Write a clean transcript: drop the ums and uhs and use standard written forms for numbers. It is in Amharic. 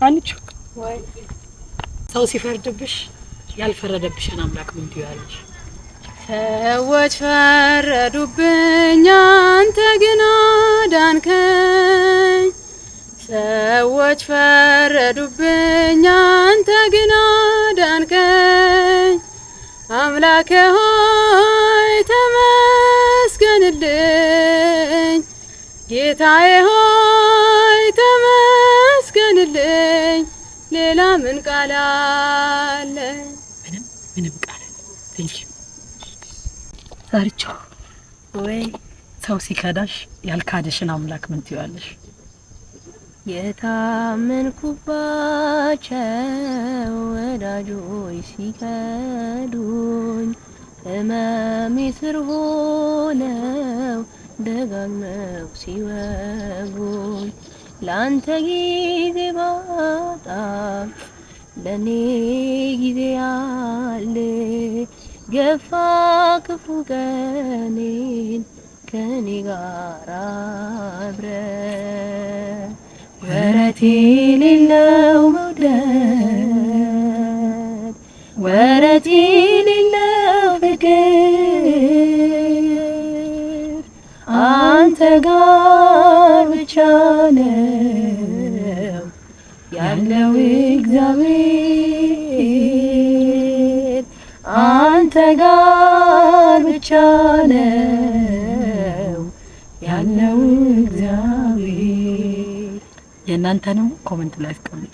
አንቺ፣ ሰው ሲፈርድብሽ ያልፈረደብሽን አምላክ ምን ትይዋለሽ? ሰዎች ፈረዱብኝ፣ አንተ ግን አዳንከኝ። ሰዎች ፈረዱብኝ፣ አንተ ግን አዳንከኝ። አምላኬ ሆይ ተመስገንልኝ፣ ጌታዬ ሆይ ተመስገንልኝ። ሌላ ምን ቃል አለኝ? ምንም ምንም ቃል። Thank you ዛርቻው። ወይ። ሰው ሲከዳሽ ያልካደሽን አምላክ ምን ትይዋለሽ? የታመንኩባቸው ወዳጆች ሲከዱኝ፣ ሕመሜ ስር ሆነው ደጋግመው ሲወጉኝ፣ ለአንተ ጊዜ ባጣም ለኔ ጊዜ አለ፣ ገፋ ክፉ ቀኔን ከኔ ጋር አብረ። ወረት የሌለው መውደድ፣ ወረት የሌለው ፍቅር አንተ ጋር ብቻ ነው ያለው እግዚአብሔር፣ አንተ ጋር ብቻ ነው ያለው እግዚአብሔር። የእናንተንም comment ላይ አስቀምጡ።